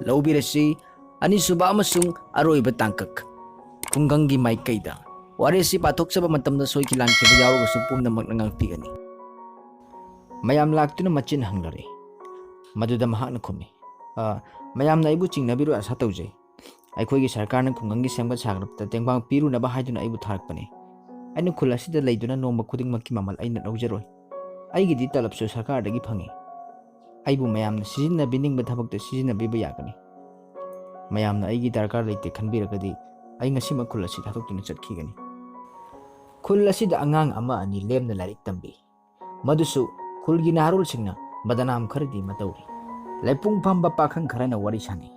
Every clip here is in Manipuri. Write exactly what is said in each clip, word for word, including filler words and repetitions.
ꯂꯧꯕꯤꯔꯁꯤ꯫ ꯑꯅꯤꯁꯨꯕ ꯑꯃꯁꯨꯡ ꯑꯔꯣꯏꯕ ꯇꯥꯡꯀꯛ, ꯈꯨꯡꯒꯪꯒꯤ ꯃꯥꯏꯀꯩꯗ꯫ ꯋꯥꯔꯤ ꯑꯁꯤ ꯄꯥꯊꯣꯛꯆꯕ ꯃꯇꯝꯗ ꯁꯣꯏꯈꯤ ꯂꯥꯟꯈꯤꯕ ꯌꯥꯎꯔꯒꯁꯨ ꯄꯨꯝꯅꯃꯛꯅ ꯉꯥꯛꯄꯤꯒꯅꯤ꯫ ꯃꯌꯥꯝ ꯂꯥꯛꯇꯨꯅ ꯃꯆꯤꯟ ꯍꯪꯂꯔꯦ꯫ ꯃꯗꯨꯗ ꯃꯍꯥꯛꯅ ꯈꯨꯝꯃꯤ, "ꯑ, ꯃꯌꯥꯝꯅ ꯑꯩꯕꯨ ꯆꯤꯡꯅꯕꯤꯔꯣꯏ ꯑꯁꯥ ꯇꯧꯖꯩ꯫ ꯑꯩꯈꯣꯏꯒꯤ ꯁꯔꯀꯥꯔꯅ ꯈꯨꯡꯒꯪꯒꯤ ꯁꯦꯝꯒꯠ ꯁꯥꯒꯠꯄꯗ ꯇꯦꯡꯕꯥꯡ ꯄꯤꯔꯨꯅꯕ ꯍꯥꯏꯗꯨꯅ ꯑꯩꯕꯨ ꯊꯥꯔꯛꯄꯅꯤ꯫ ꯑꯩꯅ ꯈꯨꯜ ꯑꯁꯤꯗ ꯂꯩꯗꯨꯅ ꯅꯣꯡꯃ ꯈꯨꯗꯤꯡꯃꯛꯀꯤ ꯃꯃꯜ ꯑꯩꯅ ꯂꯧꯖꯔꯣꯏ꯫ ꯑꯩꯒꯤꯗꯤ ꯇꯂꯕꯁꯨ ꯁꯔꯀꯥꯔꯗꯒꯤ ꯐꯪꯏ꯫ ꯑꯩꯕꯨ ꯃꯌꯥꯝꯅ ꯁꯤꯖꯤꯟꯅꯕꯤꯅꯤꯡꯕ ꯊꯕꯛꯇ ꯁꯤꯖꯤꯟꯅꯕꯤꯕ ꯌꯥꯒꯅꯤ꯫ ꯃꯌꯥꯝꯅ ꯑꯩꯒꯤ ꯗꯔꯀꯥꯔ ꯂꯩꯇꯦ ꯈꯟꯕꯤꯔꯒꯗꯤ ꯑꯩ ꯉꯁꯤꯃꯛ ꯈꯨꯜ ꯑꯁꯤ ꯊꯥꯗꯣꯛꯇꯨꯅ ꯆꯠꯈꯤꯒꯅꯤ꯫" ꯈꯨꯜ ꯑꯁꯤꯗ ꯑꯉꯥꯡ ꯑꯃ ꯑꯅꯤ ꯂꯦꯝꯅ ꯂꯥꯏꯔꯤꯛ ꯇꯝꯕꯤ꯫ ꯃꯗꯨꯁꯨ ꯈꯨꯜꯒꯤ ꯅꯍꯥꯔꯣꯜꯁꯤꯡꯅ ꯕꯗꯅꯥꯝ ꯈꯔꯗꯤ ꯑꯃ ꯇꯧꯔꯤ꯫ ꯂꯩꯄꯨꯡ ꯐꯝꯕ ꯄꯥꯈꯪ ꯈꯔꯅ ꯋꯥꯔꯤ ꯁꯥꯟꯅꯩ꯫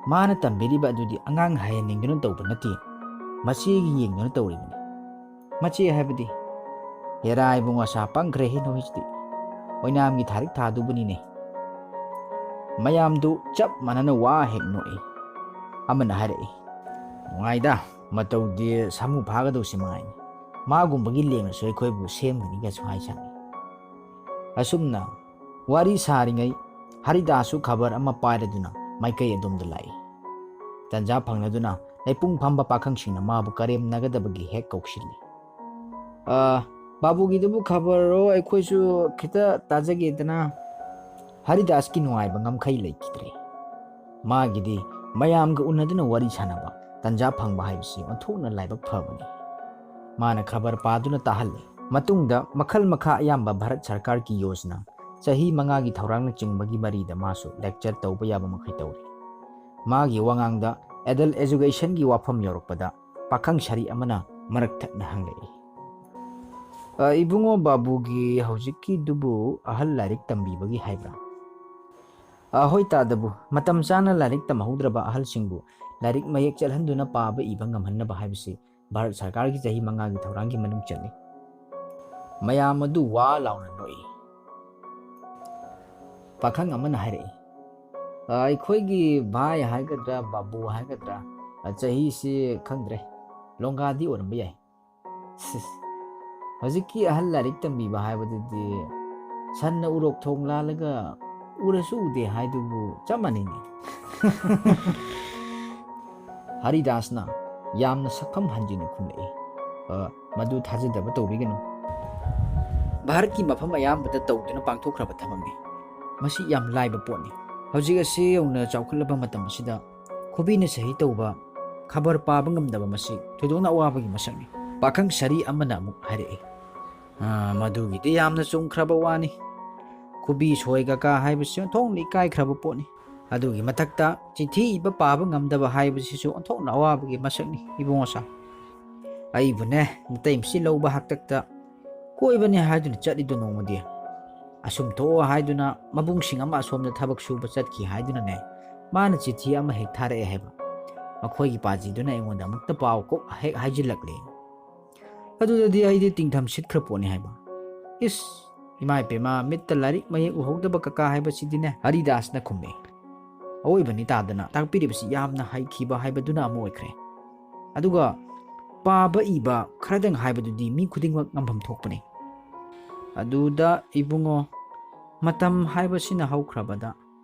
ꯃꯥꯅ ꯇꯝꯕꯤꯔꯤꯕ ꯑꯗꯨꯗꯤ ꯑꯉꯥꯡ ꯍꯌꯦꯡꯅꯤꯡꯗꯨꯅ ꯇꯧꯕ ꯅꯠꯇꯦ, ꯃꯆꯦꯒꯤ ꯌꯦꯡꯗꯨꯅ ꯇꯧꯔꯤꯕꯅꯤ꯫ ꯃꯆꯦ ꯍꯥꯏꯕꯗꯤ, "ꯍꯦꯔꯥ ꯏꯕꯨꯡ, ꯑꯁꯥ ꯄꯪꯈ꯭ꯔꯦꯍꯦ ꯅꯣꯏꯁꯤꯗꯤ꯫ ꯑꯣꯏꯅꯥꯝꯒꯤ ꯊꯥꯔꯤꯛ ꯊꯥꯗꯨꯕꯨꯅꯤꯅꯦ꯫" ꯃꯌꯥꯝꯗꯨ ꯆꯞ ꯃꯥꯟꯅꯅ ꯋꯥ ꯍꯦꯛ ꯅꯣꯛꯏ꯫ ꯑꯃꯅ ꯍꯥꯏꯔꯛꯏ, "ꯅꯨꯡꯉꯥꯏꯗ, ꯃꯇꯧꯗꯤ ꯁꯥꯃꯨ ꯐꯥꯒꯗꯧꯁꯤ ꯃꯉꯥꯏꯅꯤ꯫ ꯃꯥꯒꯨꯝꯕꯒꯤ ꯂꯦꯡꯅꯁꯨ ꯑꯩꯈꯣꯏꯕꯨ ꯁꯦꯝꯒꯅꯤꯒꯁꯨ ꯍꯥꯏ ꯁꯥꯅꯤ꯫" ꯑꯁꯨꯝꯅ ꯋꯥꯔꯤ ꯁꯥꯔꯤꯉꯩ ꯍꯔꯤꯗꯥꯁꯁꯨ ꯈꯕꯔ ꯑꯃ ꯄꯥꯏꯔꯗꯨꯅ ꯃꯥꯏꯀꯩ ꯑꯗꯣꯝꯗ ꯂꯥꯛꯏ꯫ ꯇꯟꯖꯥ ꯐꯪꯂꯗꯨꯅ ꯂꯩꯄꯨꯡ ꯐꯝꯕ ꯄꯥꯈꯪꯁꯤꯡꯅ ꯃꯥꯕꯨ ꯀꯔꯦꯝꯅꯒꯗꯕꯒꯤ ꯍꯦꯛ ꯀꯧꯁꯤꯜꯂꯤ꯫ "ꯑ, ꯕꯥꯕꯨꯒꯤꯗꯨꯕꯨ ꯈꯕꯔꯔꯣ? ꯑꯩꯈꯣꯏꯁꯨ ꯈꯤꯇ ꯇꯥꯖꯒꯦꯗꯅ꯫" ꯍꯔꯤꯗꯥꯁꯀꯤ ꯅꯨꯡꯉꯥꯏꯕ ꯉꯝꯈꯩ ꯂꯩꯈꯤꯗ꯭ꯔꯦ꯫ ꯃꯥꯒꯤꯗꯤ ꯃꯌꯥꯝꯒ ꯎꯅꯗꯨꯅ ꯋꯥꯔꯤ ꯁꯥꯟꯅꯕ ꯇꯟꯖꯥ ꯐꯪꯕ ꯍꯥꯏꯕꯁꯤ ꯑꯣꯟꯊꯣꯛꯅ ꯂꯥꯏꯕꯛ ꯐꯕꯅꯤ꯫ ꯃꯥꯅ ꯈꯕꯔ ꯄꯥꯗꯨꯅ ꯇꯥꯍꯜꯂꯤ꯫ ꯃꯇꯨꯡꯗ ꯃꯈꯜ ꯃꯈꯥ ꯑꯌꯥꯝꯕ ꯚꯥꯔꯠ ꯁꯔꯀꯥꯔꯒꯤ ꯌꯣꯖꯅꯥ, ꯆꯍꯤ ꯃꯉꯥꯒꯤ ꯊꯧꯔꯥꯡꯅꯆꯤꯡꯕꯒꯤ ꯃꯔꯤꯗ ꯃꯥꯁꯨ ꯂꯦꯛꯆꯔ ꯇꯧꯕ ꯌꯥꯕ ꯃꯈꯩ ꯇꯧꯔꯤ꯫ ꯃꯥꯒꯤ ꯋꯥꯉꯥꯡꯗ ꯑꯦꯗꯜ ꯑꯦꯖꯨꯀꯦꯁꯟꯒꯤ ꯋꯥꯐꯝ ꯌꯧꯔꯛꯄꯗ ꯄꯥꯈꯪ ꯁꯥꯔꯤ ꯑꯃꯅ ꯃꯔꯛ ꯊꯠꯅ ꯍꯪꯂꯛꯏ, "ꯑ, ꯏꯕꯨꯡꯉꯣ, ꯕꯥꯕꯨꯒꯤ ꯍꯧꯖꯤꯛꯀꯤꯗꯨꯕꯨ ꯑꯍꯜ ꯂꯥꯏꯔꯤꯛ ꯇꯝꯕꯤꯕꯒꯤ ꯍꯥꯏꯕ꯭ꯔꯥ?" "ꯑ, ꯍꯣꯏ ꯇꯥꯗꯕꯨ, ꯃꯇꯝ ꯆꯥꯅ ꯂꯥꯏꯔꯤꯛ ꯇꯝꯍꯧꯗ꯭ꯔꯕ ꯑꯍꯜꯁꯤꯡꯕꯨ ꯂꯥꯏꯔꯤꯛ ꯃꯌꯦꯛ ꯆꯠꯍꯟꯗꯨꯅ ꯄꯥꯕ ꯏꯕ ꯉꯝꯍꯟꯅꯕ ꯍꯥꯏꯕꯁꯤ ꯚꯥꯔꯠ ꯁꯔꯀꯥꯔꯒꯤ ꯆꯍꯤ ꯃꯉꯥꯒꯤ ꯊꯧꯔꯥꯡꯒꯤ ꯃꯅꯨꯡ ꯆꯜꯂꯤ꯫" ꯃꯌꯥꯝ ꯑꯗꯨ ꯋꯥ ꯂꯥꯎꯅ ꯅꯣꯛꯏ꯫ ꯄꯥꯈꯪ ꯑꯃꯅ ꯍꯥꯏꯔꯛꯏ, "ꯑ, ꯑꯩꯈꯣꯏꯒꯤ ꯚꯥꯏ ꯍꯥꯏꯒꯗ꯭ꯔꯥ, ꯕꯥꯕꯨ ꯍꯥꯏꯒꯗ꯭ꯔꯥ, ꯑ, ꯆꯍꯤꯁꯤ ꯈꯪꯗ꯭ꯔꯦ, ꯂꯣꯡꯒꯥꯗꯤ ꯑꯣꯏꯔꯝꯕ ꯌꯥꯏ꯫" ꯁꯤꯁ, ꯍꯧꯖꯤꯛꯀꯤ ꯑꯍꯜ ꯂꯥꯏꯔꯤꯛ ꯇꯝꯕꯤꯕ ꯍꯥꯏꯕꯗꯨꯗꯤ ꯁꯟꯅ ꯎꯔꯣꯛ ꯊꯣꯡ ꯂꯥꯜꯂꯒ ꯎꯔꯁꯨ ꯎꯗꯦ ꯍꯥꯏꯗꯨꯕꯨ ꯆꯞ ꯃꯥꯟꯅꯩꯅꯦ꯫ ꯍꯔꯤꯗꯥꯁꯅ ꯌꯥꯝꯅ ꯁꯛꯐꯝ ꯍꯟꯖꯤꯟꯅ ꯈꯨꯝꯂꯛꯏ, "ꯑ, ꯃꯗꯨ ꯊꯥꯖꯗꯕ ꯇꯧꯕꯤꯒꯅꯨ꯫ ꯚꯥꯔꯠꯀꯤ ꯃꯐꯝ ꯑꯌꯥꯝꯕꯗ ꯇꯧꯗꯨꯅ ꯄꯥꯡꯊꯣꯛꯈ꯭ꯔꯕ ꯊꯕꯛꯅꯤ꯫ ꯃꯁꯤ ꯌꯥꯝ ꯂꯥꯏꯕ ꯄꯣꯠꯅꯤ꯫ ꯍꯧꯖꯤꯛ ꯑꯁꯤ ꯌꯧꯅ ꯆꯥꯎꯈꯠꯂꯕ ꯃꯇꯝ ꯑꯁꯤꯗ ꯈꯨꯕꯤꯅ ꯁꯍꯤ ꯇꯧꯕ, ꯈꯕꯔ ꯄꯥꯕ ꯉꯝꯗꯕ, ꯃꯁꯤ ꯊꯣꯏꯗꯣꯛꯅ ꯑꯋꯥꯕꯒꯤ ꯃꯁꯛꯅꯤ꯫" ꯄꯥꯈꯪ ꯁꯥꯔꯤ ꯑꯃꯅ ꯑꯃꯨꯛ ꯍꯥꯏꯔꯛꯏ, "ꯑ, ꯃꯗꯨꯒꯤꯗꯤ ꯌꯥꯝꯅ ꯆꯨꯝꯈ꯭ꯔꯕ ꯋꯥꯅꯤ꯫ ꯈꯨꯕꯤ ꯁꯣꯏ ꯀꯀꯥ ꯍꯥꯏꯕꯁꯤ ꯑꯣꯟꯊꯣꯛꯅ ꯏꯀꯥꯏꯈ꯭ꯔꯕ ꯄꯣꯠꯅꯤ꯫ ꯑꯗꯨꯒꯤ ꯃꯊꯛꯇ ꯆꯤꯊꯤ ꯏꯕ ꯄꯥꯕ ꯉꯝꯗꯕ ꯍꯥꯏꯕꯁꯤꯁꯨ ꯑꯣꯟꯊꯣꯛꯅ ꯑꯋꯥꯕꯒꯤ ꯃꯁꯛꯅꯤ, ꯏꯕꯨꯡꯉꯣ ꯁꯥ꯫ ꯑꯩꯕꯨꯅꯦ, ꯅꯇꯩꯃꯁꯤ ꯂꯧꯕ ꯍꯥꯛꯇꯛꯇ ꯀꯣꯏꯕꯅꯦ ꯍꯥꯏꯗꯨꯅ ꯆꯠꯂꯤꯗꯣ ꯅꯣꯡꯃꯗꯤ꯫ ꯑꯁꯨꯝ ꯊꯣꯛꯑꯣ ꯍꯥꯏꯗꯨꯅ ꯃꯕꯨꯡꯁꯤꯡ ꯑꯃ ꯑꯁꯣꯝꯗ ꯊꯕꯛ ꯁꯨꯕ ꯆꯠꯈꯤ ꯍꯥꯏꯗꯨꯅꯅꯦ, ꯃꯥꯅ ꯆꯤꯊꯤ ꯑꯃ ꯍꯦꯛ ꯊꯥꯔꯛꯑꯦ ꯍꯥꯏꯕ꯫ ꯃꯈꯣꯏꯒꯤ ꯄꯥꯖꯤꯗꯨꯅ ꯑꯩꯉꯣꯟꯗ ꯑꯃꯨꯛꯇ ꯄꯥꯎ ꯀꯣꯛ ꯍꯦꯛ ꯍꯥꯏꯖꯤꯜꯂꯛꯂꯦ꯫ ꯑꯗꯨꯗꯗꯤ ꯑꯩꯗꯤ ꯇꯤꯡꯊꯝ ꯁꯤꯠꯈ꯭ꯔ ꯄꯣꯠꯅꯤ ꯍꯥꯏꯕ꯫ ꯏꯁ, ꯏꯃꯥ ꯏꯄꯦꯝꯃ, ꯃꯤꯠꯇ ꯂꯥꯏꯔꯤꯛ ꯃꯌꯦꯛ ꯎꯍꯧꯗꯕ ꯀꯀꯥ ꯍꯥꯏꯕꯁꯤꯗꯤꯅꯦ", ꯍꯔꯤꯗꯥꯁꯅ ꯈꯨꯝꯃꯦ꯫ ꯑꯋꯣꯏꯕꯅꯤ ꯇꯥꯗꯅ ꯇꯥꯛꯄꯤꯔꯤꯕꯁꯤ ꯌꯥꯝꯅ ꯍꯩꯈꯤꯕ ꯍꯥꯏꯕꯗꯨꯅ ꯑꯃ ꯑꯣꯏꯈ꯭ꯔꯦ꯫ ꯑꯗꯨꯒ ꯄꯥꯕ ꯏꯕ ꯈꯔꯗꯪ ꯍꯥꯏꯕꯗꯨꯗꯤ ꯃꯤ ꯈꯨꯗꯤꯡꯃꯛ ꯉꯝꯐꯝ ꯊꯣꯛꯄꯅꯤ꯫ ꯑꯗꯨꯗ ꯏꯕꯨꯡꯉꯣ, ꯃꯇꯝ ꯍꯥꯏꯕꯁꯤꯅ ꯍꯧꯈ꯭ꯔꯕꯗ,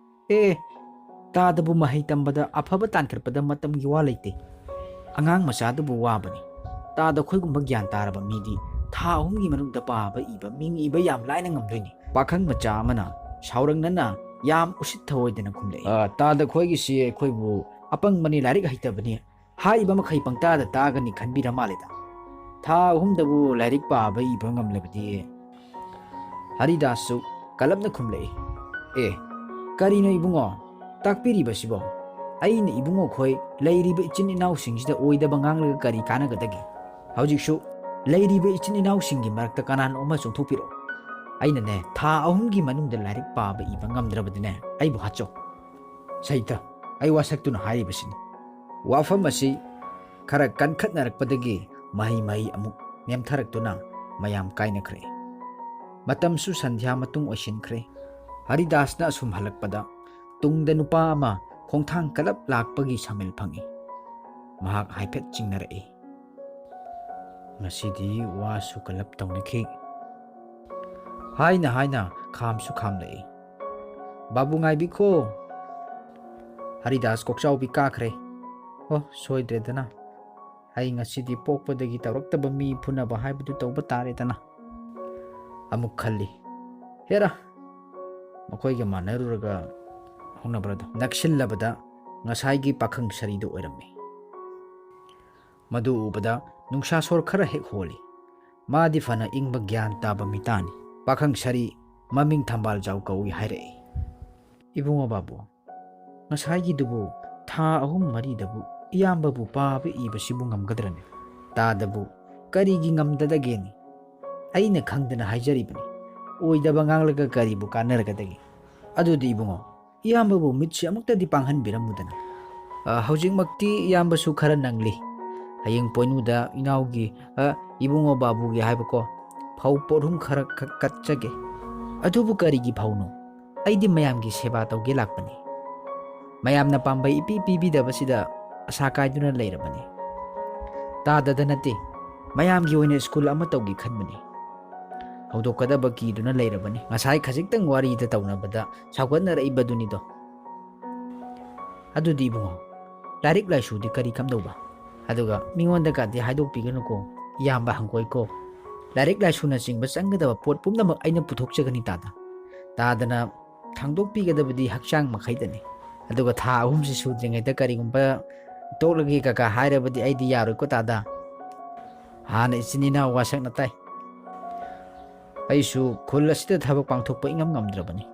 ꯑꯦ, ꯇꯥꯗꯕꯨ ꯃꯍꯩ ꯇꯝꯕꯗ, ꯑꯐꯕ ꯇꯥꯟꯈꯠꯄꯗ ꯃꯇꯝꯒꯤ ꯋꯥ ꯂꯩꯇꯦ꯫ ꯑꯉꯥꯡ ꯃꯆꯥꯗꯨꯕꯨ ꯋꯥꯕꯅꯤ꯫ ꯇꯥꯗ ꯈꯣꯏꯒꯨꯝꯕ ꯒ꯭ꯌꯥꯟ ꯇꯥꯔꯕ ꯃꯤꯗꯤ ꯊꯥ ꯑꯍꯨꯝꯒꯤ ꯃꯅꯨꯡꯗ ꯄꯥꯕ ꯏꯕ, ꯃꯤꯡ ꯏꯕ ꯌꯥꯝ ꯂꯥꯏꯅ ꯉꯝꯗꯣꯏꯅꯤ꯫ ꯄꯥꯈꯪ ꯃꯆꯥ ꯑꯃꯅ ꯁꯥꯎꯔꯛꯅꯅ ꯌꯥꯝ ꯎꯁꯤꯠ ꯊꯑꯣꯏꯗꯅ ꯈꯨꯝꯂꯛꯏ꯫ "ꯑ, ꯇꯥꯗ ꯈꯣꯏꯒꯤꯁꯤ ꯑꯩꯈꯣꯏꯕꯨ ꯑꯄꯪꯕꯅꯤ, ꯂꯥꯏꯔꯤꯛ ꯍꯩꯇꯕꯅꯤ, ꯍꯥꯏꯔꯤꯕ ꯃꯈꯩ ꯄꯪꯇꯥꯗ ꯇꯥꯒꯅꯤ ꯈꯟꯕꯤꯔ ꯃꯥꯜꯂꯦꯗ꯫ ꯊꯥ ꯑꯍꯨꯝꯗꯕꯨ ꯂꯥꯏꯔꯤꯛ ꯄꯥꯕ ꯏꯕ ꯉꯝꯂꯕꯗꯤ꯫" ꯍꯔꯤꯗꯥꯁꯁꯨ ꯀꯂꯞꯅ ꯈꯨꯝꯂꯛꯏ, "ꯑꯦ, ꯀꯔꯤꯅꯣ ꯏꯕꯨꯡꯉꯣ ꯇꯥꯛꯄꯤꯔꯤꯕꯁꯤꯕꯣ? ꯑꯩꯅ ꯏꯕꯨꯡꯉꯣ ꯈꯣꯏ ꯂꯩꯔꯤꯕ ꯏꯆꯤꯟ ꯏꯅꯥꯎꯁꯤꯡꯁꯤꯗ ꯑꯣꯏꯗꯕ ꯉꯥꯡꯂꯒ ꯀꯔꯤ ꯀꯥꯟꯅꯒꯗꯒꯦ? ꯍꯧꯖꯤꯛꯁꯨ ꯂꯩꯔꯤꯕ ꯏꯆꯤꯟ ꯏꯅꯥꯎꯁꯤꯡꯒꯤ ꯃꯔꯛꯇ ꯀꯅꯥꯅꯣ ꯑꯃ ꯆꯣꯡꯊꯣꯛꯄꯤꯔꯛꯑꯣ꯫ ꯑꯩꯅꯅꯦ, ꯊꯥ ꯑꯍꯨꯝꯒꯤ ꯃꯅꯨꯡꯗ ꯂꯥꯏꯔꯤꯛ ꯄꯥꯕ ꯏꯕ ꯉꯝꯗ꯭ꯔꯕꯗꯤꯅꯦ, ꯑꯩꯕꯨ ꯍꯥꯠꯆꯧ꯫ ꯁꯍꯤꯇ, ꯑꯩ ꯋꯥꯁꯛꯇꯨꯅ ꯍꯥꯏꯔꯤꯕꯁꯤꯅꯤ꯫" ꯋꯥꯐꯝ ꯑꯁꯤ ꯈꯔ ꯀꯟꯈꯠꯅꯔꯛꯄꯗꯒꯤ ꯃꯍꯩ ꯃꯍꯩ ꯑꯃꯨꯛ ꯅꯦꯝꯊꯔꯛꯇꯨꯅ ꯃꯌꯥꯝ ꯀꯥꯏꯅꯈ꯭ꯔꯦ꯫ ꯃꯇꯝꯁꯨ ꯁꯟꯙ꯭ꯌꯥ ꯃꯇꯨꯡ ꯑꯣꯏꯁꯤꯟꯈ꯭ꯔꯦ꯫ ꯍꯔꯤꯗꯥꯁꯅ ꯑꯁꯨꯝ ꯍꯜꯂꯛꯄꯗ ꯇꯨꯡꯗ ꯅꯨꯄꯥ ꯑꯃ ꯈꯣꯡꯊꯥꯡ ꯀꯂꯞ ꯂꯥꯛꯄꯒꯤ ꯁꯥꯃꯤꯜ ꯐꯪꯏ꯫ ꯃꯍꯥꯛ ꯍꯥꯏꯐꯦꯠ ꯆꯤꯡꯅꯔꯛꯏ꯫ "ꯉꯁꯤꯗꯤ ꯋꯥꯁꯨ ꯀꯂꯞ ꯇꯧꯅꯈꯤ" ꯍꯥꯏꯅ ꯍꯥꯏꯅ ꯈꯥꯝꯁꯨ ꯈꯥꯝꯂꯛꯏ꯫ "ꯕꯥꯕꯨ ꯉꯥꯏꯕꯤꯈꯣ, ꯍꯔꯤꯗꯥꯁ ꯀꯣꯛꯆꯥꯎꯕꯤ ꯀꯥꯈ꯭ꯔꯦ꯫ ꯑꯣ, ꯁꯣꯏꯗ꯭ꯔꯦꯗꯅ꯫ ꯑꯩ ꯉꯁꯤꯗꯤ ꯄꯣꯛꯄꯗꯒꯤ ꯇꯧꯔꯛꯇꯕ ꯃꯤ ꯐꯨꯅꯕ ꯍꯥꯏꯕꯗꯨ ꯇꯧꯕ ꯇꯥꯔꯦꯗꯅ꯫ ꯑꯃꯨꯛ ꯈꯜꯂꯤ꯫ ꯍꯦꯔꯥ, ꯃꯈꯣꯏꯒ ꯃꯥꯟꯅꯔꯨꯔꯒ ꯍꯧꯅꯕ꯭ꯔꯗꯣ ꯅꯛꯁꯤꯜꯂꯕꯗ ꯉꯁꯥꯏꯒꯤ ꯄꯥꯈꯪ ꯁꯥꯔꯤꯗꯨ ꯑꯣꯏꯔꯝꯃꯤ꯫ ꯃꯗꯨ ꯎꯕꯗ ꯅꯨꯡꯁꯥ ꯁꯣꯔ ꯈꯔ ꯍꯦꯛ ꯍꯣꯜꯂꯤ꯫ ꯃꯥꯗꯤ ꯐꯅ ꯏꯪꯕ ꯒ꯭ꯌꯥꯟ ꯇꯥꯕ ꯃꯤꯇꯥꯅꯤ꯫ ꯄꯥꯈꯪ ꯁꯥꯔꯤ, ꯃꯃꯤꯡ ꯊꯝꯕꯥꯜ ꯖꯥꯎ ꯀꯧꯏ, ꯍꯥꯏꯔꯛꯏ꯫ "ꯏꯕꯨꯡꯉꯣ ꯕꯥꯕꯨ, ꯉꯁꯥꯏꯒꯤꯗꯨꯕꯨ ꯊꯥ ꯑꯍꯨꯝ ꯃꯔꯤꯗꯕꯨ ꯏꯌꯥꯝꯕꯕꯨ ꯄꯥꯕ ꯏꯕꯁꯤꯕꯨ ꯉꯝꯒꯗ꯭ꯔꯅꯦ? ꯇꯥꯗꯕꯨ ꯀꯔꯤꯒꯤ ꯉꯝꯗꯗꯒꯦꯅꯦ? ꯑꯩꯅ ꯈꯪꯗꯅ ꯍꯥꯏꯖꯔꯤꯕꯅꯤ꯫ ꯑꯣꯏꯗꯕ ꯉꯥꯡꯂꯒ ꯀꯔꯤꯕꯨ ꯀꯥꯟꯅꯔꯒꯗꯒꯦ? ꯑꯗꯨꯗꯤ ꯏꯕꯨꯡꯉꯣ, ꯏꯌꯥꯝꯕꯕꯨ ꯃꯤꯠꯁꯤ ꯑꯃꯨꯛꯇꯗꯤ ꯄꯥꯡꯍꯟꯕꯤꯔꯝꯃꯨꯗꯅ꯫" "ꯑ, ꯍꯧꯖꯤꯛꯃꯛꯇꯤ ꯏꯌꯥꯝꯕꯁꯨ ꯈꯔ ꯅꯪꯂꯤ꯫ ꯍꯌꯦꯡ ꯄꯣꯏꯅꯨꯗ ꯏꯅꯥꯎꯒꯤ, ꯑ, ꯏꯕꯨꯡꯉꯣ ꯕꯥꯕꯨꯒꯤ ꯍꯥꯏꯕꯀꯣ, ꯐꯧ ꯄꯣꯠꯍꯨꯝ ꯈꯔ ꯈꯛ ꯀꯠꯆꯒꯦ꯫" "ꯑꯗꯨꯕꯨ ꯀꯔꯤꯒꯤ ꯐꯧꯅꯣ? ꯑꯩꯗꯤ ꯃꯌꯥꯝꯒꯤ ꯁꯦꯕꯥ ꯇꯧꯒꯦ ꯂꯥꯛꯄꯅꯤ꯫ ꯃꯌꯥꯝꯅ ꯄꯥꯝꯕꯩ ꯏꯄꯤ ꯄꯤꯕꯤꯗꯕꯁꯤꯗ ꯑꯁꯥ ꯀꯥꯏꯗꯨꯅ ꯂꯩꯔꯕꯅꯤ꯫" "ꯇꯥꯗꯗ ꯅꯠꯇꯦ, ꯃꯌꯥꯝꯒꯤ ꯑꯣꯏꯅ ꯁ꯭ꯀꯨꯜ ꯑꯃ ꯇꯧꯒꯦ ꯈꯟꯕꯅꯤ꯫ ꯍꯧꯗꯣꯛꯀꯗꯕ ꯀꯤꯗꯨꯅ ꯂꯩꯔꯕꯅꯤ꯫ ꯉꯁꯥꯏ ꯈꯖꯤꯛꯇꯪ ꯋꯥꯔꯤꯗ ꯇꯧꯅꯕꯗ ꯁꯥꯎꯒꯠꯅꯔꯛꯏꯕꯗꯨꯅꯤꯗꯣ꯫ ꯑꯗꯨꯗꯤ ꯏꯕꯨꯡꯉꯣ, ꯂꯥꯏꯔꯤꯛ ꯂꯥꯏꯁꯨꯗꯤ ꯀꯔꯤ ꯀꯝꯗꯧꯕ? ꯑꯗꯨꯒ ꯃꯤꯉꯣꯟꯗꯒꯗꯤ ꯍꯥꯏꯗꯣꯛꯄꯤꯒꯅꯨꯀꯣ, ꯏꯌꯥꯝꯕ ꯍꯪꯒꯣꯏꯀꯣ꯫ ꯂꯥꯏꯔꯤꯛ ꯂꯥꯏꯁꯨꯅꯆꯤꯡꯕ ꯆꯪꯒꯗꯕ ꯄꯣꯠ ꯄꯨꯝꯅꯃꯛ ꯑꯩꯅ ꯄꯨꯊꯣꯛꯆꯒꯅꯤ ꯇꯥꯗ꯫ ꯇꯥꯗꯅ ꯊꯥꯡꯗꯣꯛꯄꯤꯒꯗꯕꯗꯤ ꯍꯛꯆꯥꯡ ꯃꯈꯩꯗꯅꯤ꯫ ꯑꯗꯨꯒ ꯊꯥ ꯑꯍꯨꯝꯁꯤ ꯁꯨꯗ꯭ꯔꯤꯉꯩꯗ ꯀꯔꯤꯒꯨꯝꯕ ꯇꯣꯛꯂꯒꯦ ꯀꯀꯥ ꯍꯥꯏꯔꯕꯗꯤ ꯑꯩꯗꯤ ꯌꯥꯔꯣꯏꯀꯣ ꯇꯥꯗ꯫ ꯍꯥꯟꯅ ꯏꯆꯤꯟ ꯏꯅꯥꯎ ꯋꯥꯁꯛꯅ ꯇꯥꯏ꯫ ꯑꯩꯁꯨ ꯈꯨꯜ ꯑꯁꯤꯗ ꯊꯕꯛ ꯄꯥꯡꯊꯣꯛꯄ ꯏꯉꯝ ꯉꯝꯗ꯭ꯔꯕꯅꯤ꯫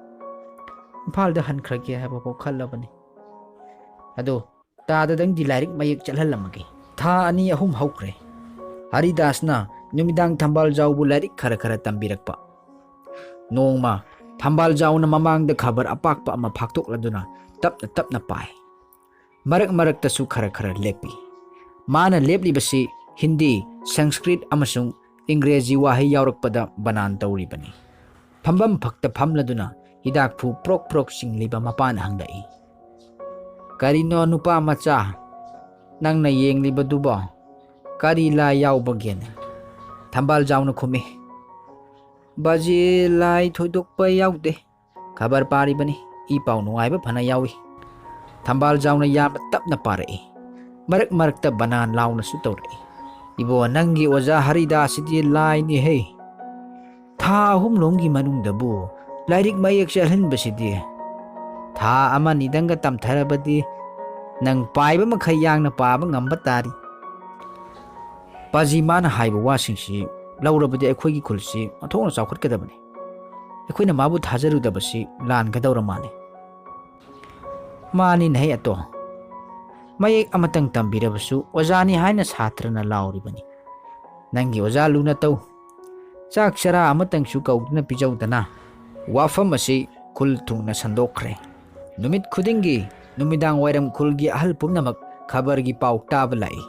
ꯏꯝꯐꯥꯜꯗ ꯍꯟꯈ꯭ꯔꯒꯦ ꯍꯥꯏꯕꯐꯥꯎ ꯈꯜꯂꯕꯅꯤ꯫ ꯑꯗꯣ ꯇꯥꯗꯗꯪꯗꯤ ꯂꯥꯏꯔꯤꯛ ꯃꯌꯦꯛ ꯆꯠꯍꯜꯂꯝꯃꯒꯦ꯫" ꯊꯥ ꯑꯅꯤ ꯑꯍꯨꯝ ꯍꯧꯈ꯭ꯔꯦ꯫ ꯍꯔꯤꯗꯥꯁꯅ ꯅꯨꯃꯤꯗꯥꯡ ꯊꯝꯕꯥꯜ ꯖꯥꯎꯕꯨ ꯂꯥꯏꯔꯤꯛ ꯈꯔ ꯈꯔ ꯇꯝꯕꯤꯔꯛꯄ꯫ ꯅꯣꯡꯃ ꯊꯝꯕꯥꯜ ꯖꯥꯎꯅ ꯃꯃꯥꯡꯗ ꯈꯕꯔ ꯑꯄꯥꯛꯄ ꯑꯃ ꯐꯥꯛꯇꯣꯛꯂꯗꯨꯅ ꯇꯞꯅ ꯇꯞꯅ ꯄꯥꯏ꯫ ꯃꯔꯛ ꯃꯔꯛꯇꯁꯨ ꯈꯔ ꯈꯔ ꯂꯦꯞꯄꯤ꯫ ꯃꯥꯅ ꯂꯦꯞꯂꯤꯕꯁꯤ ꯍꯤꯟꯗꯤ, ꯁꯪꯁꯀ꯭ꯔꯤꯠ ꯑꯃꯁꯨꯡ ꯏꯪꯒ꯭ꯔꯦꯖꯤ ꯋꯥꯍꯩ ꯌꯥꯎꯔꯛꯄꯗ ꯕꯅꯥꯟ ꯇꯧꯔꯤꯕꯅꯤ꯫ ꯐꯝꯐꯝ ꯐꯛꯇ ꯐꯝꯂꯗꯨꯅ ꯍꯤꯗꯥꯛꯐꯨ ꯄ꯭ꯔꯣꯛ ꯄ꯭ꯔꯣꯛ ꯆꯤꯡꯂꯤꯕ ꯃꯄꯥꯅ ꯍꯪꯂꯛꯏ, "ꯀꯔꯤꯅꯣ ꯅꯨꯄꯥ ꯃꯆꯥ, ꯅꯪꯅ ꯌꯦꯡꯂꯤꯕꯗꯨꯕꯣ? ꯀꯔꯤ ꯂꯥꯏ ꯌꯥꯎꯕꯒꯦꯅꯦ?" ꯊꯝꯕꯥꯜ ꯖꯥꯎꯅ ꯈꯨꯝꯃꯤ, "ꯕꯥꯖꯤ, ꯂꯥꯏ ꯊꯣꯏꯗꯣꯛꯄ ꯌꯥꯎꯗꯦ꯫ ꯈꯕꯔ ꯄꯥꯔꯤꯕꯅꯤ꯫ ꯏ ꯄꯥꯎ ꯅꯨꯡꯉꯥꯏꯕ ꯐꯅ ꯌꯥꯎꯏ꯫" ꯊꯝꯕꯥꯜꯖꯥꯎꯅ ꯌꯥꯝꯅ ꯇꯞꯅ ꯄꯥꯔꯛꯏ꯫ ꯃꯔꯛ ꯃꯔꯛꯇ ꯕꯅꯥꯟ ꯂꯥꯎꯅꯁꯨ ꯇꯧꯔꯛꯏ꯫ "ꯏꯕꯣ, ꯅꯪꯒꯤ ꯑꯣꯖꯥ ꯍꯔꯤꯗꯥꯁꯁꯤꯗꯤ ꯂꯥꯏꯅꯤꯍꯦ꯫ ꯊꯥ ꯑꯍꯨꯝ ꯂꯣꯝꯒꯤ ꯃꯅꯨꯡꯗꯕꯨ ꯂꯥꯏꯔꯤꯛ ꯃꯌꯦꯛ ꯆꯠꯍꯟꯕꯁꯤꯗꯤ, ꯊꯥ ꯑꯃ ꯅꯤꯗꯪꯒ ꯇꯝꯊꯔꯕꯗꯤ ꯅꯪ ꯄꯥꯏꯕ ꯃꯈꯩ ꯌꯥꯡꯅ ꯄꯥꯕ ꯉꯝꯕ ꯇꯥꯔꯤ꯫ ꯄꯥꯖꯤ ꯃꯥꯅ ꯍꯥꯏꯕ ꯋꯥꯁꯤꯡꯁꯤ ꯂꯧꯔꯕꯗꯤ ꯑꯩꯈꯣꯏꯒꯤ ꯈꯨꯜꯁꯤ ꯑꯣꯟꯊꯣꯛꯅ ꯆꯥꯎꯈꯠꯀꯗꯕꯅꯤ꯫ ꯑꯩꯈꯣꯏꯅ ꯃꯥꯕꯨ ꯊꯥꯖꯔꯨꯗꯕꯁꯤ ꯂꯥꯟꯒꯗꯧꯔ ꯃꯥꯜꯂꯤ꯫" "ꯃꯥꯅꯤꯅꯦ ꯍꯦ ꯑꯇꯣ, ꯃꯌꯦꯛ ꯑꯃꯇꯪ ꯇꯝꯕꯤꯔꯕꯁꯨ ꯑꯣꯖꯥꯅꯤ ꯍꯥꯏꯅ ꯁꯥꯇ꯭ꯔꯅ ꯂꯥꯎꯔꯤꯕꯅꯤ꯫ ꯅꯪꯒꯤ ꯑꯣꯖꯥ ꯂꯨꯅ ꯇꯧ꯫ ꯆꯥꯛ ꯆꯔꯥ ꯑꯃꯇꯪꯁꯨ ꯀꯧꯗꯨꯅ ꯄꯤꯖꯧꯗꯅ꯫" ꯋꯥꯐꯝ ꯑꯁꯤ ꯈꯨꯜ ꯊꯨꯡꯅ ꯁꯟꯗꯣꯛꯈ꯭ꯔꯦ꯫ ꯅꯨꯃꯤꯠ ꯈꯨꯗꯤꯡꯒꯤ ꯅꯨꯃꯤꯗꯥꯡ ꯋꯥꯏꯔꯝ ꯈꯨꯜꯒꯤ ꯑꯍꯜ ꯄꯨꯝꯅꯃꯛ ꯈꯕꯔꯒꯤ ꯄꯥꯎ ꯇꯥꯕ ꯂꯥꯛꯏ꯫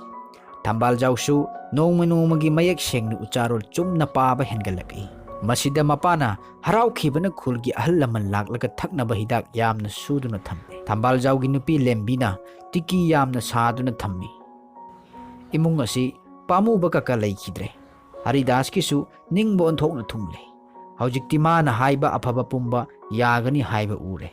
ꯊꯝꯕꯥꯜꯖꯥꯎꯁꯨ ꯅꯣꯡꯃ ꯅꯣꯡꯃꯒꯤ ꯃꯌꯦꯛ ꯁꯦꯡꯅ ꯎꯆꯥꯔꯣꯜ ꯆꯨꯝꯅ ꯄꯥꯕ ꯍꯦꯟꯒꯠꯂꯛꯏ꯫ ꯃꯁꯤꯗ ꯃꯄꯥꯅ ꯍꯔꯥꯎꯈꯤꯕꯅ ꯈꯨꯜꯒꯤ ꯑꯍꯜ ꯂꯃꯟ ꯂꯥꯛꯂꯒ ꯊꯛꯅꯕ ꯍꯤꯗꯥꯛ ꯌꯥꯝꯅ ꯁꯨꯗꯨꯅ ꯊꯝꯂꯦ꯫ ꯊꯝꯕꯥꯜꯖꯥꯎꯒꯤ ꯅꯨꯄꯤ ꯂꯦꯝꯕꯤꯅ ꯇꯤꯀꯤ ꯌꯥꯝꯅ ꯁꯥꯗꯨꯅ ꯊꯝꯃꯤ꯫ ꯏꯃꯨꯡ ꯑꯁꯤ ꯄꯥꯝꯃꯨꯕ ꯀꯀꯥ ꯂꯩꯈꯤꯗ꯭ꯔꯦ꯫ ꯍꯔꯤꯗꯥꯁꯀꯤꯁꯨ ꯅꯤꯡꯕ ꯑꯣꯟꯊꯣꯛꯅ ꯊꯨꯡꯂꯦ꯫ ꯍꯧꯖꯤꯛꯇꯤ ꯃꯥꯅ ꯍꯥꯏꯕ ꯑꯐꯕ ꯄꯨꯝꯕ ꯌꯥꯒꯅꯤ ꯍꯥꯏꯕ ꯎꯔꯦ꯫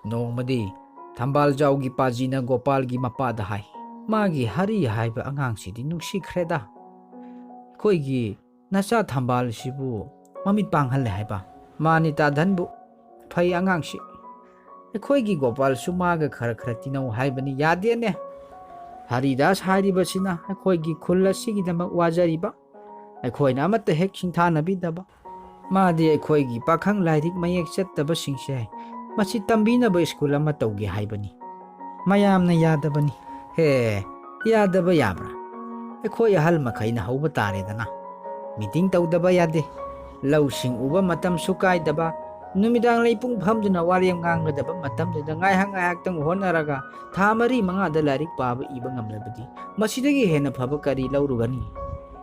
ꯅꯣꯡꯃꯗꯤ ꯊꯝꯕꯥꯜꯖꯥꯎꯒꯤ ꯄꯥꯖꯤꯅ ꯒꯣꯄꯥꯜꯒꯤ ꯃꯄꯥꯗ ꯍꯥꯏ, "ꯃꯥꯒꯤ ꯍꯔꯤ ꯍꯥꯏꯕ ꯑꯉꯥꯡꯁꯤꯗꯤ ꯅꯨꯡꯁꯤꯈ꯭ꯔꯦꯗ꯫ ꯑꯩꯈꯣꯏꯒꯤ ꯅꯆꯥ ꯊꯝꯕꯥꯜꯁꯤꯕꯨ ꯃꯃꯤꯠ ꯄꯥꯡꯍꯜꯂꯦ ꯍꯥꯏꯕ꯫ ꯃꯥꯅꯤ ꯇꯥꯙꯟꯕꯨ, ꯐꯩ ꯑꯉꯥꯡꯁꯤ꯫ ꯑꯩꯈꯣꯏꯒꯤ ꯒꯣꯄꯥꯜꯁꯨ ꯃꯥꯒ ꯈꯔ ꯈꯔ ꯇꯤꯟꯅꯧ ꯍꯥꯏꯕꯅꯤ, ꯌꯥꯗꯦꯅꯦ꯫ ꯍꯔꯤꯗꯥꯁ ꯍꯥꯏꯔꯤꯕꯁꯤꯅ ꯑꯩꯈꯣꯏꯒꯤ ꯈꯨꯜ ꯑꯁꯤꯒꯤꯗꯃꯛ ꯋꯥꯖꯔꯤꯕ, ꯑꯩꯈꯣꯏꯅ ꯑꯃꯠꯇ ꯍꯦꯛ ꯁꯤꯡꯊꯥꯅꯕꯤꯗꯕ꯫ ꯃꯥꯗꯤ ꯑꯩꯈꯣꯏꯒꯤ ꯄꯥꯈꯪ ꯂꯥꯏꯔꯤꯛ ꯃꯌꯦꯛ ꯆꯠꯇꯕꯁꯤꯡꯁꯦ ꯃꯁꯤ ꯇꯝꯕꯤꯅꯕ ꯁ꯭ꯀꯨꯜ ꯑꯃ ꯇꯧꯒꯦ ꯍꯥꯏꯕꯅꯤ꯫ ꯃꯌꯥꯝꯅ ꯌꯥꯗꯕꯅꯤ꯫" "ꯍꯦ, ꯌꯥꯗꯕ ꯌꯥꯕ꯭ꯔꯥ? ꯑꯩꯈꯣꯏ ꯑꯍꯜ ꯃꯈꯩꯅ ꯍꯧꯕ ꯇꯥꯔꯦꯗꯅ꯫ ꯃꯤꯇꯤꯡ ꯇꯧꯗꯕ ꯌꯥꯗꯦ꯫ ꯂꯧꯁꯤꯡ ꯎꯕ ꯃꯇꯝꯁꯨ ꯀꯥꯏꯗꯕ, ꯅꯨꯃꯤꯗꯥꯡ ꯂꯩꯄꯨꯡ ꯐꯝꯗꯨꯅ ꯋꯥꯔꯦꯝ ꯉꯥꯡꯒꯗꯕ ꯃꯇꯝꯗꯨꯗ ꯉꯥꯏꯍꯥꯛ ꯉꯥꯏꯍꯥꯛꯇꯪ ꯍꯣꯠꯅꯔꯒ ꯊꯥ ꯃꯔꯤ ꯃꯉꯥꯗ ꯂꯥꯏꯔꯤꯛ ꯄꯥꯕ ꯏꯕ ꯉꯝꯂꯕꯗꯤ ꯃꯁꯤꯗꯒꯤ ꯍꯦꯟꯅ ꯐꯕ ꯀꯔꯤ ꯂꯧꯔꯨꯒꯅꯤ?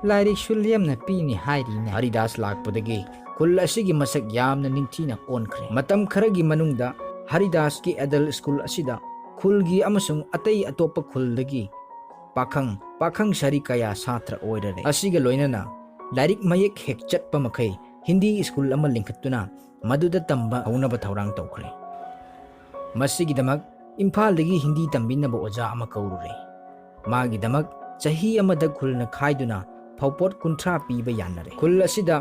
ꯂꯥꯏꯔꯤꯛꯁꯨ ꯂꯦꯝꯅ ꯄꯤꯅꯤ ꯍꯥꯏꯔꯤꯅꯦ꯫" ꯍꯔꯤꯗꯥꯁ ꯂꯥꯛꯄꯗꯒꯤ ꯈꯨꯜ ꯑꯁꯤꯒꯤ ꯃꯁꯛ ꯌꯥꯝꯅ ꯅꯤꯡꯊꯤꯅ ꯑꯣꯟꯈ꯭ꯔꯦ꯫ ꯃꯇꯝ ꯈꯔꯒꯤ ꯃꯅꯨꯡꯗ ꯍꯔꯤꯗꯥꯁꯀꯤ ꯑꯦꯗꯜ ꯁ꯭ꯀꯨꯜ ꯑꯁꯤꯗ ꯈꯨꯜꯒꯤ ꯑꯃꯁꯨꯡ ꯑꯇꯩ ꯑꯇꯣꯞꯄ ꯈꯨꯜꯗꯒꯤ ꯄꯥꯈꯪ, ꯄꯥꯈꯪ ꯁꯥꯔꯤ ꯀꯌꯥ ꯁꯥꯇ꯭ꯔ ꯑꯣꯏꯔꯔꯦ꯫ ꯑꯁꯤꯒ ꯂꯣꯏꯅꯅ ꯂꯥꯏꯔꯤꯛ ꯃꯌꯦꯛ ꯍꯦꯛ ꯆꯠꯄ ꯃꯈꯩ ꯍꯤꯟꯗꯤ ꯁ꯭ꯀꯨꯜ ꯑꯃ ꯂꯤꯡꯈꯠꯇꯨꯅ ꯃꯗꯨꯗ ꯇꯝꯕ ꯍꯧꯅꯕ ꯊꯧꯔꯥꯡ ꯇꯧꯈ꯭ꯔꯦ꯫ ꯃꯁꯤꯒꯤꯗꯃꯛ ꯏꯝꯐꯥꯜꯗꯒꯤ ꯍꯤꯟꯗꯤ ꯇꯝꯕꯤꯅꯕ ꯑꯣꯖꯥ ꯑꯃ ꯀꯧꯔꯨꯔꯦ꯫ ꯃꯥꯒꯤꯗꯃꯛ ꯆꯍꯤ ꯑꯃꯗ ꯈꯨꯜꯅ ꯈꯥꯏꯗꯨꯅ ꯐꯧꯄꯣꯠ ꯀꯨꯟꯊ꯭ꯔꯥ ꯄꯤꯕ ꯌꯥꯅꯔꯦ꯫ ꯈꯨꯜ ꯑꯁꯤꯗ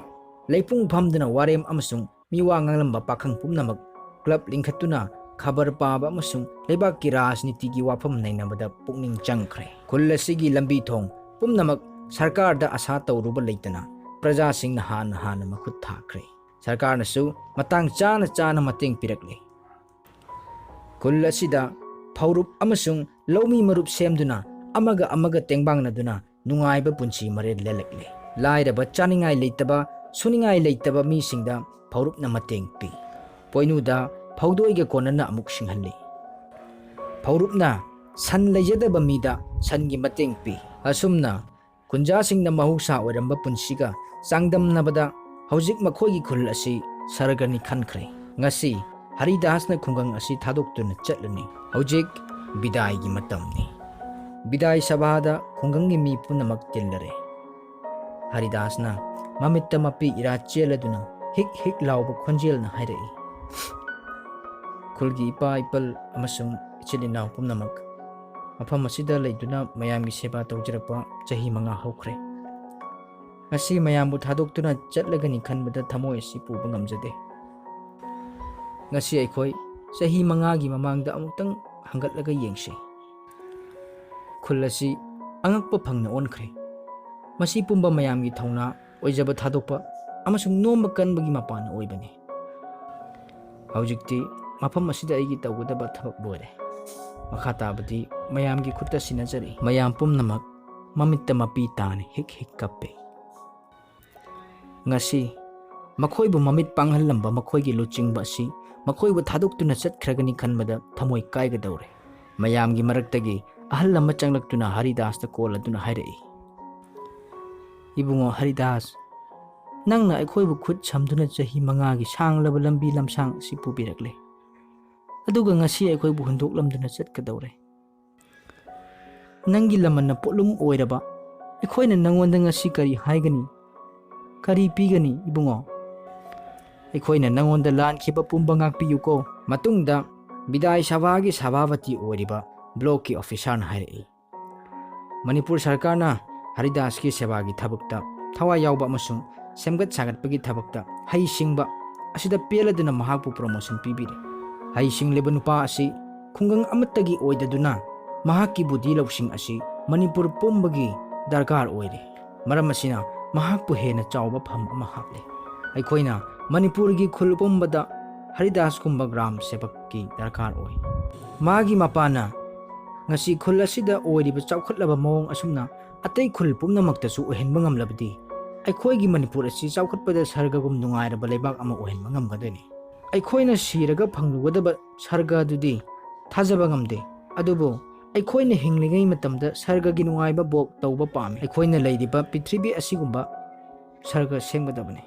ꯂꯩꯄꯨꯡ ꯐꯝꯗꯨꯅ ꯋꯥꯔꯦꯝ ꯑꯃꯁꯨꯡ ꯃꯤꯋꯥ ꯉꯥꯡꯂꯝꯕ ꯄꯥꯈꯪ ꯄꯨꯝꯅꯃꯛ ꯀ꯭ꯂꯕ ꯂꯤꯡꯈꯠꯇꯨꯅ ꯈꯕꯔ ꯄꯥꯕ ꯑꯃꯁꯨꯡ ꯂꯩꯕꯥꯛꯀꯤ ꯔꯥꯖꯅꯤꯇꯤꯒꯤ ꯋꯥꯐꯝ ꯅꯩꯅꯕꯗ ꯄꯨꯛꯅꯤꯡ ꯆꯪꯈ꯭ꯔꯦ꯫ ꯈꯨꯜ ꯑꯁꯤꯒꯤ ꯂꯝꯕꯤ ꯊꯣꯡ ꯄꯨꯝꯅꯃꯛ ꯁꯔꯀꯥꯔꯗ ꯑꯁꯥ ꯇꯧꯔꯨꯕ ꯂꯩꯇꯅ ꯄ꯭ꯔꯖꯥꯁꯤꯡꯅ ꯍꯥꯟꯅ ꯍꯥꯟꯅ ꯃꯈꯨꯠ ꯊꯥꯈ꯭ꯔꯦ꯫ ꯁꯔꯀꯥꯔꯅꯁꯨ ꯃꯇꯥꯡ ꯆꯥꯅ ꯆꯥꯅ ꯃꯇꯦꯡ ꯄꯤꯔꯛꯂꯦ꯫ ꯈꯨꯜ ꯑꯁꯤꯗ ꯐꯧꯔꯨꯞ ꯑꯃꯁꯨꯡ ꯂꯧꯃꯤ ꯃꯔꯨꯞ ꯁꯦꯝꯗꯨꯅ ꯑꯃꯒ ꯑꯃꯒ ꯇꯦꯡꯕꯥꯡꯅꯗꯨꯅ ꯅꯨꯡꯉꯥꯏꯕ ꯄꯨꯟꯁꯤ ꯃꯔꯦꯜ ꯂꯦꯜꯂꯛꯂꯦ꯫ ꯂꯥꯏꯔꯕ, ꯆꯥꯅꯤꯡꯉꯥꯏ ꯂꯩꯇꯕ, ꯁꯨꯅꯤꯡꯉꯥꯏ ꯂꯩꯇꯕ ꯃꯤꯁꯤꯡꯗ ꯐꯧꯔꯨꯞꯅ ꯃꯇꯦꯡ ꯄꯤ꯫ ꯄꯣꯏꯅꯨꯗ ꯐꯧꯗꯣꯏꯒ ꯀꯣꯟꯅꯅ ꯑꯃꯨꯛ ꯁꯤꯡꯍꯜꯂꯤ꯫ ꯐꯧꯔꯨꯞꯅ ꯁꯟ ꯂꯩꯖꯗꯕ ꯃꯤꯗ ꯁꯟꯒꯤ ꯃꯇꯦꯡ ꯄꯤ꯫ ꯑꯁꯨꯝꯅ ꯈꯨꯟꯖꯥꯁꯤꯡꯅ ꯃꯍꯧꯁꯥ ꯑꯣꯏꯔꯝꯕ ꯄꯨꯟꯁꯤꯒ ꯆꯥꯡꯗꯝꯅꯕꯗ ꯍꯧꯖꯤꯛ ꯃꯈꯣꯏꯒꯤ ꯈꯨꯜ ꯑꯁꯤ ꯁꯔꯒꯅꯤ ꯈꯟꯈ꯭ꯔꯦ꯫ ꯉꯁꯤ ꯍꯔꯤꯗꯥꯁꯅ ꯈꯨꯡꯒꯪ ꯑꯁꯤ ꯊꯥꯗꯣꯛꯇꯨꯅ ꯆꯠꯂꯅꯤ꯫ ꯍꯧꯖꯤꯛ ꯕꯤꯗꯥꯏꯒꯤ ꯃꯇꯝꯅꯤ꯫ ꯕꯤꯗꯥꯏ ꯁꯚꯥꯗ ꯈꯨꯡꯒꯪꯒꯤ ꯃꯤ ꯄꯨꯝꯅꯃꯛ ꯇꯤꯜꯂꯔꯦ꯫ ꯍꯔꯤꯗꯥꯁꯅ ꯃꯃꯤꯠꯇ ꯃꯄꯤ ꯏꯔꯥ ꯆꯦꯜꯂꯗꯨꯅ ꯍꯤꯛ ꯍꯤꯛ ꯂꯥꯎꯕ ꯈꯣꯟꯖꯦꯜꯅ ꯍꯥꯏꯔꯛꯏ, "ꯈꯨꯜꯒꯤ ꯏꯄꯥ ꯏꯄꯜ ꯑꯃꯁꯨꯡ ꯏꯆꯤꯜ ꯏꯅꯥꯎ ꯄꯨꯝꯅꯃꯛ, ꯃꯐꯝ ꯑꯁꯤꯗ ꯂꯩꯗꯨꯅ ꯃꯌꯥꯝꯒꯤ ꯁꯦꯕꯥ ꯇꯧꯖꯔꯛꯄ ꯆꯍꯤ ꯃꯉꯥ ꯍꯧꯈ꯭ꯔꯦ꯫ ꯉꯁꯤ ꯃꯌꯥꯝꯕꯨ ꯊꯥꯗꯣꯛꯇꯨꯅ ꯆꯠꯂꯒꯅꯤ ꯈꯟꯕꯗ ꯊꯃꯣꯏ ꯑꯁꯤ ꯄꯨꯕ ꯉꯝꯖꯗꯦ꯫ ꯉꯁꯤ ꯑꯩꯈꯣꯏ ꯆꯍꯤ ꯃꯉꯥꯒꯤ ꯃꯃꯥꯡꯗ ꯑꯃꯨꯛꯇꯪ ꯍꯪꯒꯠꯂꯒ ꯌꯦꯡꯁꯤ꯫ ꯈꯨꯜ ꯑꯁꯤ ꯑꯉꯛꯄ ꯐꯪꯅ ꯑꯣꯟꯈ꯭ꯔꯦ꯫ ꯃꯁꯤ ꯄꯨꯝꯕ ꯃꯌꯥꯝꯒꯤ ꯊꯧꯅꯥ, ꯑꯣꯏꯖꯕ ꯊꯥꯗꯣꯛꯄ ꯑꯃꯁꯨꯡ ꯅꯣꯝꯕ ꯀꯟꯕꯒꯤ ꯃꯄꯥꯟ ꯑꯣꯏꯕꯅꯤ꯫ ꯍꯧꯖꯤꯛꯇꯤ ꯃꯐꯝ ꯑꯁꯤꯗ ꯑꯩꯒꯤ ꯇꯧꯒꯗꯕ ꯊꯕꯛ ꯂꯣꯏꯔꯦ꯫ ꯃꯈꯥ ꯇꯥꯕꯗꯤ ꯃꯌꯥꯝꯒꯤ ꯈꯨꯠꯇ ꯁꯤꯟꯅꯖꯔꯤ꯫" ꯃꯌꯥꯝ ꯄꯨꯝꯅꯃꯛ ꯃꯃꯤꯠꯇ ꯃꯄꯤ ꯇꯥꯅ ꯍꯤꯛ ꯍꯤꯛ ꯀꯞꯄꯦ꯫ ꯉꯁꯤ ꯃꯈꯣꯏꯕꯨ ꯃꯃꯤꯠ ꯄꯥꯡꯍꯜꯂꯝꯕ ꯃꯈꯣꯏꯒꯤ ꯂꯨꯆꯤꯡꯕ ꯑꯁꯤ ꯃꯈꯣꯏꯕꯨ ꯊꯥꯗꯣꯛꯇꯨꯅ ꯆꯠꯈ꯭ꯔꯒꯅꯤ ꯈꯟꯕꯗ ꯊꯃꯣꯏ ꯀꯥꯏꯒꯗꯧꯔꯦ꯫ ꯃꯌꯥꯝꯒꯤ ꯃꯔꯛꯇꯒꯤ ꯑꯍꯜ ꯑꯃ ꯆꯪꯂꯛꯇꯨꯅ ꯍꯔꯤꯗꯥꯁꯇ ꯀꯣꯜ ꯑꯗꯨꯅ ꯍꯥꯏꯔꯛꯏ, "ꯏꯕꯨꯡꯉꯣ ꯍꯔꯤꯗꯥꯁ, ꯅꯪꯅ ꯑꯩꯈꯣꯏꯕꯨ ꯈꯨꯠ ꯁꯝꯗꯨꯅ ꯆꯍꯤ ꯃꯉꯥꯒꯤ ꯁꯥꯡꯂꯕ ꯂꯝꯕꯤ ꯂꯝꯁꯥꯡ ꯑꯁꯤ ꯄꯨꯕꯤꯔꯛꯂꯦ꯫ ꯑꯗꯨꯒ ꯉꯁꯤ ꯑꯩꯈꯣꯏꯕꯨ ꯍꯨꯟꯗꯣꯛꯂꯝꯗꯨꯅ ꯆꯠꯀꯗꯧꯔꯦ꯫ ꯅꯪꯒꯤ ꯂꯃꯟꯅ ꯄꯣꯠꯂꯨꯝ ꯑꯣꯏꯔꯕ ꯑꯩꯈꯣꯏꯅ ꯅꯪꯉꯣꯟꯗ ꯉꯁꯤ ꯀꯔꯤ ꯍꯥꯏꯒꯅꯤ? ꯀꯔꯤ ꯄꯤꯒꯅꯤ, ꯏꯕꯨꯡꯉꯣ? ꯑꯩꯈꯣꯏꯅ ꯅꯪꯉꯣꯟꯗ ꯂꯥꯟꯈꯤꯕ ꯄꯨꯝꯕ ꯉꯥꯛꯄꯤꯌꯨꯀꯣ꯫" ꯃꯇꯨꯡꯗ ꯕꯤꯗꯥꯏ ꯁꯚꯥꯒꯤ ꯁꯚꯥꯄꯇꯤ ꯑꯣꯏꯔꯤꯕ ꯕ꯭ꯂꯣꯛꯀꯤ ꯑꯣꯐꯤꯁꯥꯔꯅ ꯍꯥꯏꯔꯛꯏ, ꯃꯅꯤꯄꯨꯔ ꯁꯔꯀꯥꯔꯅ ꯍꯔꯤꯗꯥꯁꯀꯤ ꯁꯦꯕꯥꯒꯤ ꯊꯕꯛꯇ ꯊꯋꯥꯏ ꯌꯥꯎꯕ ꯑꯃꯁꯨꯡ ꯁꯦꯝꯒꯠ ꯁꯥꯒꯠꯄꯒꯤ ꯊꯕꯛꯇ ꯍꯩꯁꯤꯡꯕ ꯑꯁꯤꯗ ꯄꯦꯜꯂꯗꯨꯅ ꯃꯍꯥꯛꯄꯨ ꯄ꯭ꯔꯣꯃꯣꯁꯟ ꯄꯤꯕꯤꯔꯦ꯫ ꯍꯩꯁꯤꯡꯂꯤꯕ ꯅꯨꯄꯥ ꯑꯁꯤ ꯈꯨꯡꯒꯪ ꯑꯃꯠꯇꯒꯤ ꯑꯣꯏꯗꯗꯨꯅ ꯃꯍꯥꯛꯀꯤ ꯕꯨꯙꯤ ꯂꯧꯁꯤꯡ ꯑꯁꯤ ꯃꯅꯤꯄꯨꯔ ꯄꯨꯝꯕꯒꯤ ꯗꯔꯀꯥꯔ ꯑꯣꯏꯔꯦ꯫ ꯃꯔꯝ ꯑꯁꯤꯅ ꯃꯍꯥꯛꯄꯨ ꯍꯦꯟꯅ ꯆꯥꯎꯕ ꯐꯝ ꯑꯃ ꯍꯥꯞꯂꯦ꯫ ꯑꯩꯈꯣꯏꯅ ꯃꯅꯤꯄꯨꯔꯒꯤ ꯈꯨꯜ ꯄꯨꯝꯕꯗ ꯍꯔꯤꯗꯥꯁꯀꯨꯝꯕ ꯒ꯭ꯔꯥꯝ ꯁꯦꯕꯛꯀꯤ ꯗꯔꯀꯥꯔ ꯑꯣꯏ꯫ ꯃꯥꯒꯤ ꯃꯄꯥꯅ ꯉꯁꯤ ꯈꯨꯜ ꯑꯁꯤꯗ ꯑꯣꯏꯔꯤꯕ ꯆꯥꯎꯈꯠꯂꯕ ꯃꯑꯣꯡ ꯑꯁꯨꯝꯅ ꯑꯇꯩ ꯈꯨꯜ ꯄꯨꯝꯅꯃꯛꯇꯁꯨ ꯑꯣꯏꯍꯟꯕ ꯉꯝꯂꯕꯗꯤ ꯑꯩꯈꯣꯏꯒꯤ ꯃꯅꯤꯄꯨꯔ ꯑꯁꯤ ꯆꯥꯎꯈꯠꯄꯗ ꯁꯔꯒꯒꯨꯝ ꯅꯨꯡꯉꯥꯏꯔꯕ ꯂꯩꯕꯥꯛ ꯑꯃ ꯑꯣꯏꯍꯟꯕ ꯉꯝꯒꯗꯣꯏꯅꯤ꯫ ꯑꯩꯈꯣꯏꯅ ꯁꯤꯔꯒ ꯐꯪꯂꯨꯒꯗꯕ ꯁꯔꯒ ꯑꯗꯨꯗꯤ ꯊꯥꯖꯕ ꯉꯝꯗꯦ, ꯑꯗꯨꯕꯨ ꯑꯩꯈꯣꯏꯅ ꯍꯤꯡꯂꯤꯉꯩ ꯃꯇꯝꯗ ꯁꯔꯒꯒꯤ ꯅꯨꯡꯉꯥꯏꯕ ꯚꯣꯛ ꯇꯧꯕ ꯄꯥꯝꯃꯤ꯫ ꯑꯩꯈꯣꯏꯅ ꯂꯩꯔꯤꯕ ꯄ꯭ꯔꯤꯊꯤꯕꯤ ꯑꯁꯤꯒꯨꯝꯕ ꯁꯔꯒ ꯁꯦꯝꯒꯗꯕꯅꯤ꯫